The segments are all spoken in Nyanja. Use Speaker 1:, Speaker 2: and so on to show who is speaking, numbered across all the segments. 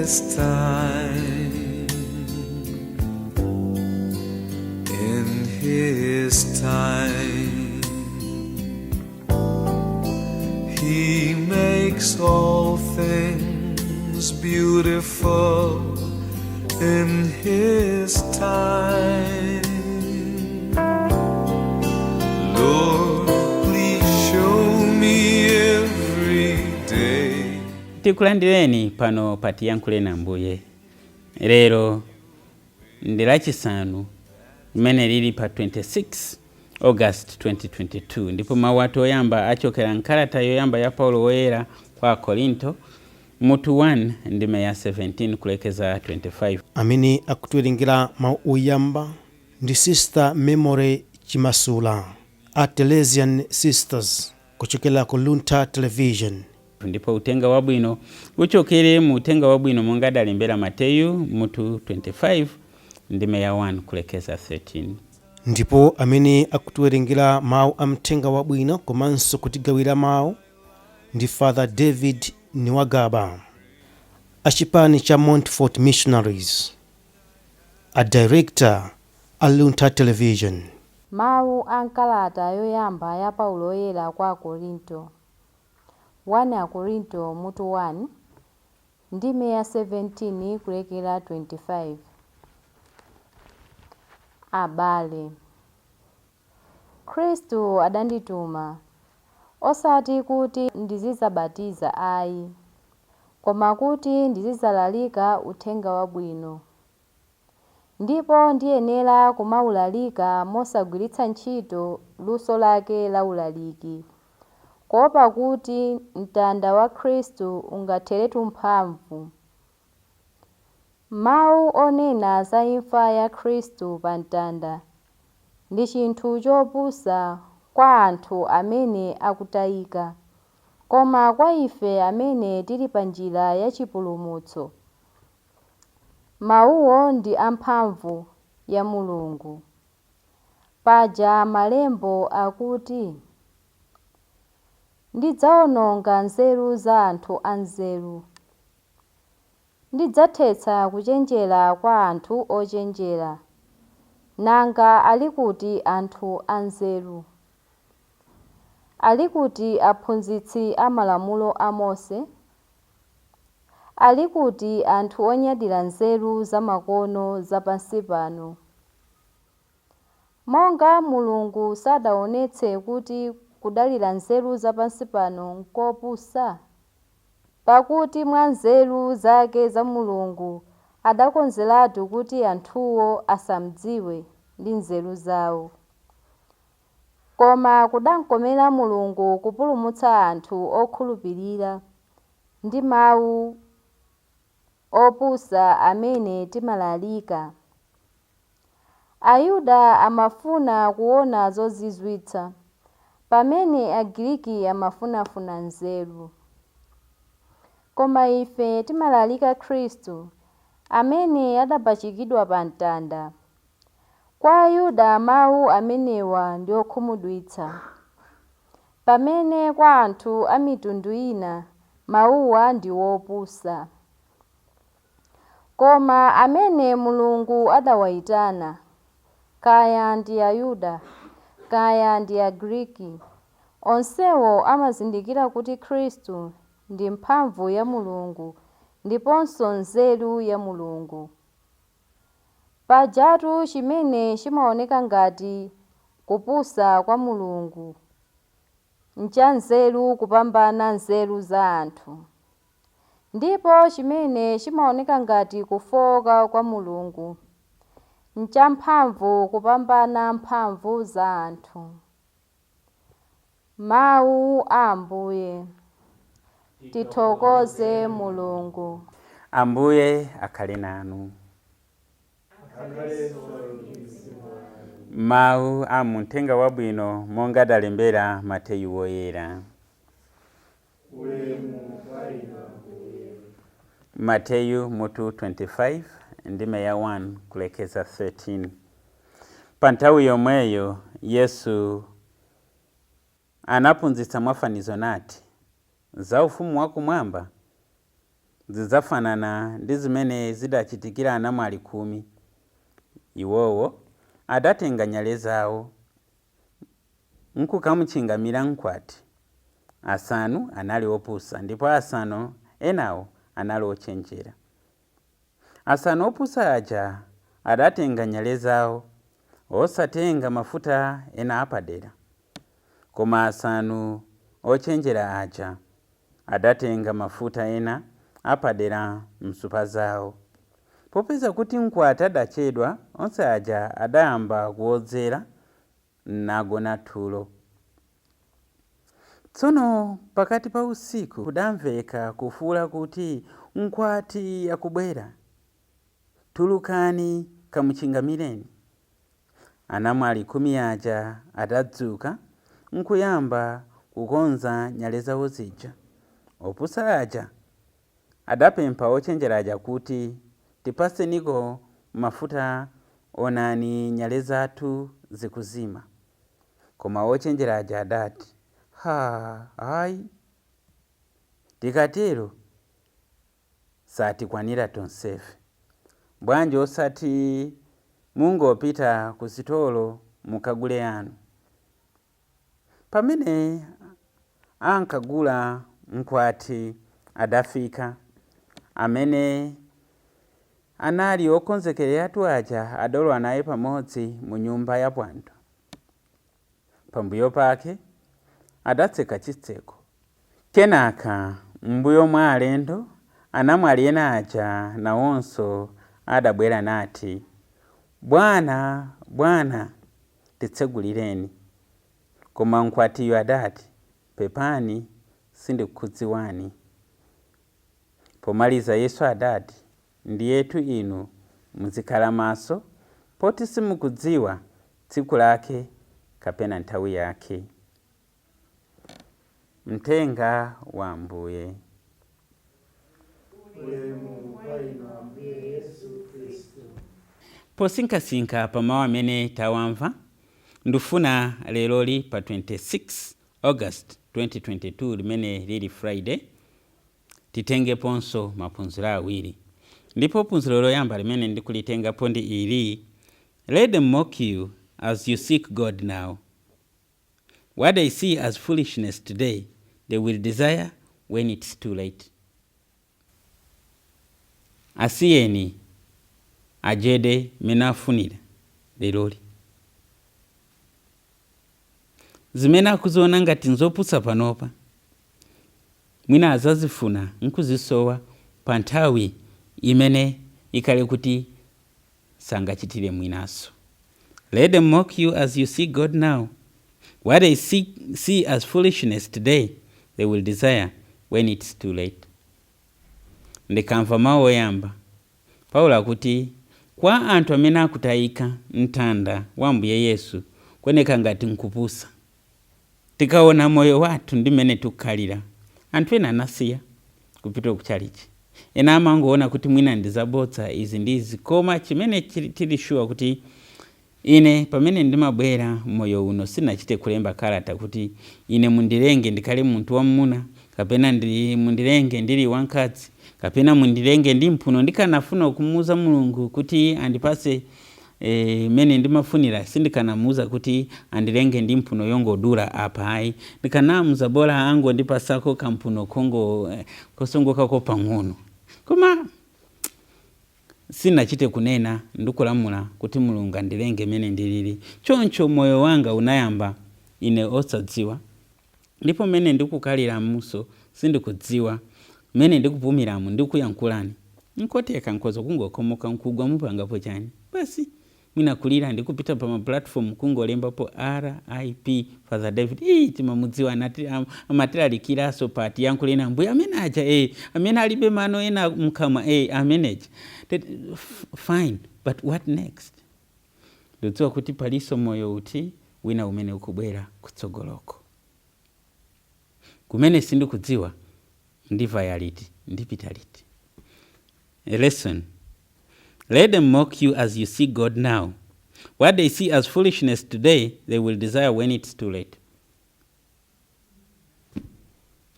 Speaker 1: His time. In His time, He makes all things beautiful in His time. Lord, please show me every day.
Speaker 2: Tikulandireni pano pa Tiyankhule na Ambuye. Lero ndi Lachisanu limene lili pa 26 August 2022, ndipo mawu athu oyamba achokera mkalata yoyamba ya Paulo Woyera kwa Akorinto, mutu 1, ndime ya 17 kulekeza 25.
Speaker 3: Amene akutiwerengera mawu oyamba ndi Sister Memory Chimasula a Teresian Sisters kuchokera ku Luntha Television.
Speaker 2: Ndipo uthenga wabwino uchokere mu Uthenga Wabwino monga adalembera Mateyu, mutu 25, ndime ya 1 kulekeza 13.
Speaker 3: Ndipo amene akutiwerengera mawu a mthenga wabwino komanso kutigawira mawu ndi Father David Niwagaba achipani cha Montfort Missionaries, a director a Luntha Television.
Speaker 4: Mawu a mkalata yoyamba ya Paulo Woyera kwa Akorinto, 1 Akorinto mutu 1, ndime ya 17 kulekera 25. Abale, Khristu adandituma, osati kuti ndizidzabatiza ayi, koma kuti ndizidzalalika Uthenga Wabwino. Ndipo ndiyenera kumaulalika mosagwiritsa ntchito luso lake la ulaliki, kuopa kuti mtanda wa Khristu ungatheretu mphamvu. Mawu onena za imfa ya Khristu pa mtanda ndi chinthu chopusa kwa anthu amene akutayika, koma kwa ife amene tili pa njira ya chipulumutso, mawuwo ndi amphamvu ya Mulungu. Paja Malembo akuti, "Ndidzawononga nzeru za anthu anzeru, ndidzathetsa kuchenjera kwa anthu ochenjera." Nanga ali kuti anthu anzeru? Ali kuti aphunzitsi a malamulo a Mose? Ali kuti anthu onyadira nzeru zamakono zapansi pano? Monga Mulungu sadaonetse kuti kudalira nzeru zapansi pano nkopusa? Pakuti mwa nzeru zake za Mulungu adakonzeratu kuti anthuwo asamdziwe ndi nzeru zawo. Koma kudamkomera Mulungu kupulumutsa anthu okhulupirira ndi mawu opusa amene timalalika. Ayuda amafuna kuona zozizwitsa, pamene Agiriki amafunafuna nzeru. Koma ife timalalika Khristu amene adapachikidwa pa mtanda. Kwa Ayuda mawu amenewa ndi okhumudwitsa, pamene kwa anthu a mitundu ina mawuwa ndi wopusa. Koma amene Mulungu adawayitana, kaya ndi Ayuda, kaya ndi Agriki, onsewo amazindikira kuti Khristu ndi mphamvu ya Mulungu ndiponso nzeru ya Mulungu. Pajatu chimene chimaoneka ngati kupusa kwa Mulungu nchanzeru kupambana nzeru za anthu, ndipo chimene chimaoneka ngati kufowoka kwa Mulungu nchamphamvu kupambana mphamvu za anthu. Mawu a Ambuye. Tithokoze Mulungu.
Speaker 2: Ambuye akhale nanu. Mawu a muthenga wabwino monga adalembera Mateyu Woyera. Mateyu mutu 25, ndime ya 1 kulekeza 13. Pa nthawi yomweyo Yesu anaphunzitsa mwafanizo nati, "Za ufumu wakumwamba Zidzafanana ndi zimene zidachitikira anamwali 10. Iwowo adatenga nyale zawo nkukamuchingamira mkwati. Asanu anali opusa ndipo asanu enawo anali ochenjera. Asanu opusa aja adatenga nyale zawo, osatenga mafuta ena apadera. Koma asanu ochenjera aja adatenga mafuta ena apadera msupa zawo. Popeza kuti mkwati adachedwa, onse aja adayamba kuwodzera nagona tulo. Tsono pakati pa usiku kudamveka kufuula kuti, "Mkwati akubwera, tulukani kamuchingamireni." Anamwali 10 aja adadzuka nkuyamba kukonza nyale zawo zija. Opusa aja adapempha ochenjera aja kuti, "Tipaseniko mafuta, onani nyale zathu zikuzima." Koma ochenjera aja adati, "Ha, ayi, tikatero satikwanira tonsefe. Bwanji osati mungopita ku sitolo mukagule anu?" Pamene ankagula, mkwati adafika. Amene anali okonzekereratu aja adalowa naye pamodzi mu nyumba ya phwando. Pambuyo pake adatseka chitseko. Kenaka m'mbuyo mwa alendo, anamwali ena aja nawonso adabwera nati, "Bwana, bwana, titsegulireni." Koma mkwatiyo adati, "Pepani, sindikudziwani." Pomaliza Yesu adati, "Ndiyetu inu muzikhala maso, poti simukudziwa tsiku lake kapena nthawi yake." Mthenga wa Ambuye.
Speaker 3: Ulemu kwa inu, Ambuye Yesu Khristu.
Speaker 2: Posinkhasinkha pa mawu amene tawamva, ndifuna leroli pa 26 August 2022, limene lili Friday, titengeponso maphunziro awiri. Ndipo phunziro loyamba limene ndikulitengapo ndi ili: "Let them mock you as you seek God now. What they see as foolishness today, they will desire when it's too late." Asiyeni ajede mene afunira leroli. Zimene akuziona ngati nzopusa panopa, mwina azazifuna nkuzisowa pa nthawi imene ikhale kuti sangachitire mwinaso. Let them mock you as you seek God now. What they see as foolishness today, they will desire when it's too late. Ndikamva mawu oyamba, Paulo akuti kwa anthu amene akutayika, mtanda wa Ambuye Yesu kuoneka ngati nkupusa. Tikaona moyo wathu ndi mmene tikukhalira, anthu ena anasiya kupita kuchalichi, ena amangoona kuti mwina ndi zabodza izi ndi izi. Koma chimene tili sure kuti ine pamene ndimabwera moyo uno, sinachite kulemba kalata kuti ine mundilenge ndikhale munthu wam'muna, kapena mundilenge ndili wamkazi, kapena mundilenge ndi mphuno. Ndikanafuna kumuuza Mulungu kuti andipase mene ndimafunira, sindikanamuuza kuti andilenge ndi mphuno yongodula apa, ayi. Ndikanamuuza bola angondipasako kamphuno kongo kosongokako pang'ono. Koma sinachite kunena ndikulamula kuti Mulungu andilenge mene ndilili. Choncho moyo wanga unayamba ine osadziwa, ndipo mene ndikukaliramuso sindikudziwa. Mene ndikupumiramu, ndikuyankhulani, nkoteka nkhoza kungokhomoka nkugwa, mupangapo chani? Basi, mwina kulira ndikupita pa ma platform kungolembapo "RIP Father David." Ii, timamudziwa, anati amatilalikiraso pati yankhuleni Ambuye amene aja, amene alibe mano ena mkamwa, ameneja. Fine, but what next? Ndikudziwa kuti palinso moyo uti wina umene ukubwera kutsogoloko, kumene sindikudziwa ndivaya liti, ndipita liti. A lesson: Let them mock you as you see God now. What they see as foolishness today, they will desire when it's too late.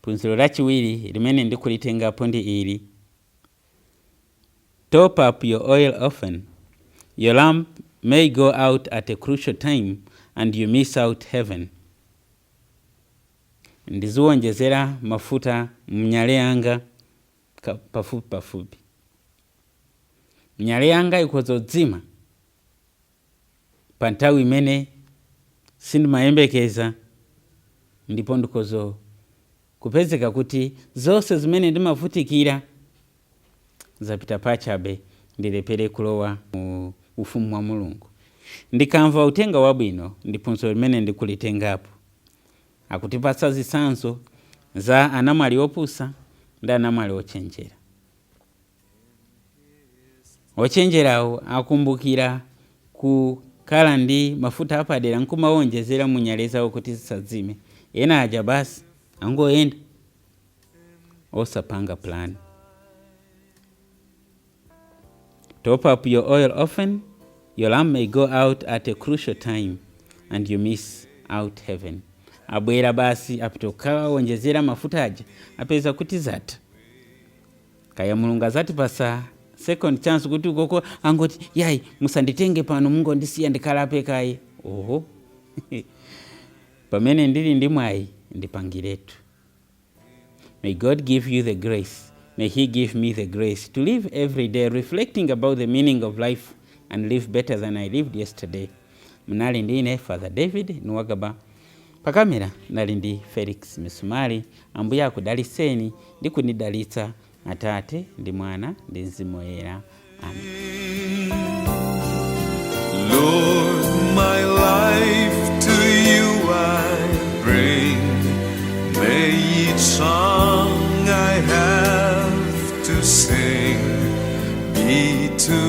Speaker 2: Phunziro lachiwiri limene ndikulitengapo ndi ili. Top up your oil often. Your lamp may go out at a crucial time and you miss out heaven. Ndiziwonjezera mafuta mnyale yanga pafupi pafupi. Nyale yanga ikhoza kudzima pa nthawi imene sindimayembekeza, ndipo ndikhoza kupezeka kuti zonse zimene ndimavutikira zapita pachabe, ndilephere kulowa mu ufumu wa Mulungu. Ndikamva uthenga wabwino, ndi phunziro limene ndikulitengapo, akutipatsa zitsanzo za anamwali opusa ndi anamwali ochenjera. Ochenjerawo akumbukira kukhala ndi mafuta apadera nkumawonjezera mu nyale zawo kuti zisadzime. Ena aja basi angoyenda osapanga plan. Top up your oil often. Your lamp may go out at a crucial time and you miss out heaven. Abwera basi, apita kukawonjezera mafuta aja, apeza kuti zatha. Kaya Mulungu azatipasa second chance kuti ukoko angoti, "Yayi, musanditenge pano, mungondisiya ndikhalape kaye." Oho, pamene ndili ndi mwayi, ndipangiretu. May God give you the grace, may He give me the grace to live every day reflecting about the meaning of life and live better than I lived yesterday. Mnali ndine Father David Nuwagaba, pakamera nali ndi Felix Misumali. Ambuye akudalitseni ndi kunidalitsa, Atate ndi Mwana ndi Mzimu Woyera. Amen.
Speaker 1: Lord, my life to you I bring. May each song I have to sing be to